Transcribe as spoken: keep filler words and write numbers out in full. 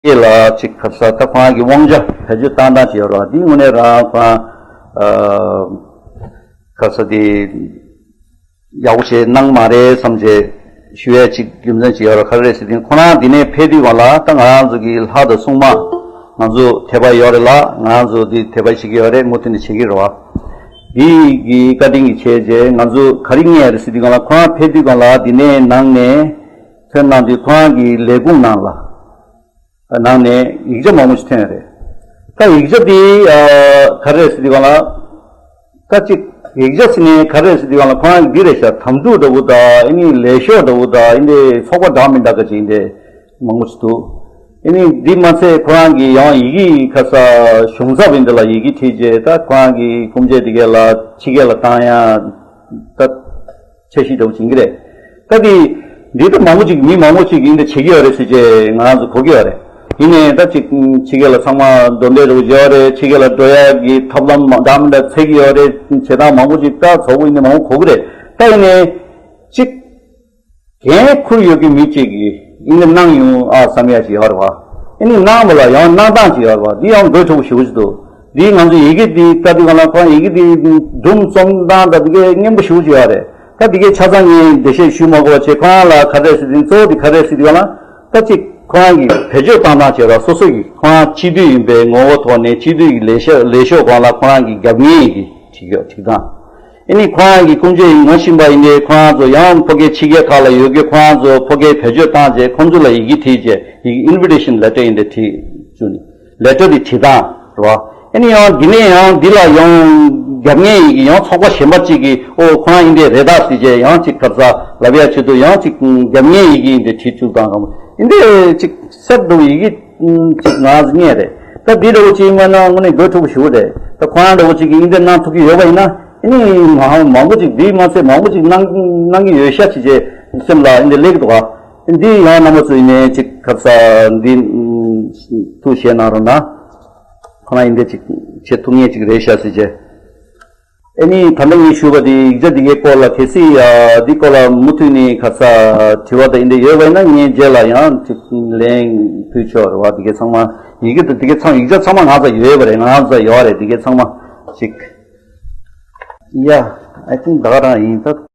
ཡེ་ལ་ཅིག་ཁ་ས་ད་ཁོ་རང་གི་དབང་ཆ་བེད་སྤྱོད་བཏང་སྟངས་ཅིག་ཡོད་རེད་བ། འདི་དངོས་གནས་རང་ཁོ་རང་ཁ་ས་དེ་ཡག་པོ་བྱས་གནང་མ་རེད་བསམ་བྱས་ཞུ་ཡས་ཅིག་རྒྱུ་མཚན་ཅིག་ཡོད་རེད། ག་རེ་རེད་ཟེར་དུས་ཁོ་རང་འདི་ནས་ཕེབས་དུས་སྒང་ལ་ད་ང་རང་ཚོ་གི་ལྷ་དང་སྲུང་མ་ང་ཚོ་དད་པ་ཡོད་རེད་ལ། ང་རང་ཚོ་འདི་དད་པ་བྱེད་ཀྱི་ཡོད་རེད། མུ་མཐུད་ནས་བྱེད་ཀྱི་རེད་བ། འདི་གི་བཀའ་དྲིན་གྱི་ཆེད་བྱས་ང་ཚོ་ག་རེ་རྙེད་རེད་ཟེར་དུས་སྒང་ལ་ཁོ་རང་ཕེབས་དུས་སྒང་ལ་འདི་ནས་ནང་ནས་ཐོན་གནང་དུས་ཁོ་རང་གི་ལས་ཁུངས་ནང་ལ། ནང་ནས་ཡིག་ཆ་མང་པོ་ཞིག་ཐོན་ཡོད་རེད། ད་ཡིག་ཆ་དེ་ཨ་ག་རེ་རེད་ཟེར་དུས་སྒང་ལ། ད་ཅིག་ཡིག་ཆ་ཟེར་ནས་ག་རེ་རེད་ཟེར་དུས་སྒང་ལ་ཁོ་རང་གི་འདི་རེད་ཤག་དམ་ཕྲུག་འདྲ་བོ་དང་ཨ་ནི་ལས་ཤོག་འདྲ་བོ་དང་ཨ་ནི་ཚོགས་པ་འདྲ་མི་འདྲ་ག་ཅིག་འདི་མང་པོ་ཞིག་འདུག་ཨ་ནི་འདི་མ་ཚད་ཁོ་རང་གི་ཡང་ཡི་གེ་ཁ་ས་གཞུང་ཚབ་ཡིན་འདི་ལ་ཡི་གེ་བྲིས་རྗེས་ད་ཁོ་རང་གི་སྐུ་མཆེད་དེ་གས་ལ་ཕྱི་རྒྱལ་ལ་བཏང་ཡ་ད། འཆར་གཞི་འདྲ་བོ་བྱེད་ཀྱི་རེད། ད་དེ་འདི་ལྟ་མང་པོ་ཅིག་མི་མང་པོ་ཅིག་གིས་འདི་བྱེད་ཀྱི་ཡོད་རེད་ཟེར་བྱས་ང་རང་ཚོ་གོ་གི་ཡོད་རེད། ཡིན་ནའི་ད་ཅིག་ཕྱི་རྒྱལ་ལ་ཚང་མ་འགྲོ་འདོད་འདྲ་བོ་ཡོད་རེད། ཕྱི་རྒྱལ་ལ་འགྲོ་ཡག་གི་ཐབས་ལམ་འདྲ་མི་འདྲ་འཚོལ་གྱི་ཡོད་རེད། བྱེད་སྟངས་མང་པོ་ཅིག་ད་ཚོགས་པ་ཡིན་ནའི་མང་པོ་གོ་གི་རེད། ད་ཡིན་ནའི་ཅིག་འགན་འཁུར་ཡོད་ཀྱི་མི་གཅིག་གིས་ཡིན་ནའི་གནང་ཡོང་ཨ་བསམ་ཡག་ཅིག་ཡོད་རེད་བ། ཡིན་ནའི་གནང་བ་ལ་ཡང་གནང་སྟངས་ཅིག་ཡོད་རེད་བ། འདི་ཡང་དགོད་བྲོ་པོ་ཞེ་པོ་ཅིག་འདུག་འདི་ང་ཚོ་ཡི་གེ་འདི་ལྟ་དུས་སྒང་ལ་ཁོ་རང་ཡི་གེ་འདི་སྒྲུང་རྩོམ་སྟངས་དང་འདི་གའི་སྙན་པོ་ཞེ་པོ་ཅིག་ཡོད་རེད། ད་འདི་གའི་ཆ་ཚང་ངས་འགྲེལ་བཤད་ཞུ་མ་དགོས་པ་བྱས། ཁོ་རང་ལ་ག་རེ་ཟེར་དུས་གཙོ་བོ་འདི་ག་རེ་ཟེར་དུས་སྒང་ལ་ད་ཅིག་ཁོ་རང་གི་བེད་སྤྱོད་བཏང་སྟངས་བྱས་ར་སོ་སོ་གི་ཁོ་རང་སྤྱི་འཐུས་ཡིན་པའི་ངོ་བོ་ཐོག་ནས་སྤྱི་འཐུས་ཀྱི་ལས་ཤོག་ལས་ཤོག་སྒང་ལ་ཁོ་རང་གི་རྒྱབ་གཉེར་ཡི་གེ་བྲིས་ཡོད་བྲིས་སྟངས། ཨ་ནི་ཁོ་རང་གི་སྐུ་མཆེད་ཡིན་ངོ་ཤེས་པ་ཡིན་ཏེ་ཁོ་རང་ཚོ་ཡང་ཕ་གིའི་ཕྱི་རྒྱལ་ཁག་ལ་ཡོད་རྒྱུ་ཁོ་རང་ཚོ་ཕ་གིའི་བེད་སྤྱོད་བཏང་རྗེས་ཁོང་ཚོ་ལ་ཡི་གེ་བྲིས་རྗེས་ཡི་གེ་invitation letter་ཡིན་ཏེ་བྲིས་བཅུག་ནས་ལེ་ཊར་དེ་བྲིས་སྟངས་རེད་བ། ཨ་ནི་ཡང་འདི་ནས་ཡང་འདི་ལ་ཡང་རྒྱབ་གཉེར་ཡི་གེ་ཡང་ཚོགས་པ་གཞན་པ་གཅིག་གིས་ཨོ་ཁོ་རང་ཡིན་ཏེ་རེད་ད་ཟེར་རྗེས་ཡང་གཅིག་ག་རེ་ཟ་ལབ་ཡ་ཆེད་དུ་ཡང་གཅིག་རྒྱབ་གཉེར་ཡི་གེ་ཡིན་ཏེ་བྲིས་བཅུག་སྟངས་རེད་བ། ཡིན་ཏེ་གཅིག་གསར་དུ་ཡི་གེ་ཅིག་ང་རང་ཚོ་རྙེད་རེད། ད་འདི་འདྲ་བོ་ཅིག་མ་གནང་དངོས་གནས་དགོད་བྲོ་པོ་ཞེ་པོ་རེད། ད་ཁོ་རང་འདྲ་བོ་ཅིག་གིས་ཨིན་འདྲ་གནང་ཐུབ་ཀྱི་ཡོད་པ་ཡིན་ན་ཨ་ནི་མང་མང་པོ་ཅིག་འདི་མ་ཚད་མང་པོ་ཅིག་གནང་གནང་གི་ཡོད་ཤག་ཅེས་བྱས་སེམས་ལ་ཨིན་འདྲ་སླེབས་འདུག་ག་འདི་ཡང་རྣམ་པ་ཚོ་ཡིན་ནའི་ཅིག་ག་རེ་ཟ་འདི་ཐུགས་བཞེས་གནང་རོགས་གནང་། ཁོ་རང་ཨིན་འདྲ་ཅིག་བྱེད་ཐུབ་ངེས་ཅིག་རེད་ཤག་ཟེར་བྱས། ཨ་ནི་ད་ལྟ་ངས་ཞུས་པ་དེ་ཡིག་ཆ་འདི་གའི་སྐོར་ལ་གལ་སྲིད་ཡ་འདི་སྐོར་ལ་མུ་མཐུད་ནས་ག་རེ་ཟ་དྲི་བ་དང་ཨིན་འདྲ་ཡོད་པ་ཡིན་ན་ངས་རྗེས་ལ་ཡང་ཅིག་ལན་ཕུལ་ཆོག་རེད་བ། འདི་གའི་ཚང་མ་ཡི་གེ་དང་འདི་གའི་ཚང་ཡིག་ཆ་ཚང་མ་ང་ཚོ་ཡོད་པ་རེད། ང་ཚོ་ཡོད་རེད། འདི་གའི་ཚང་མ་ཅིག Yeah, I think ད་ག་རང་ཡིན་ད།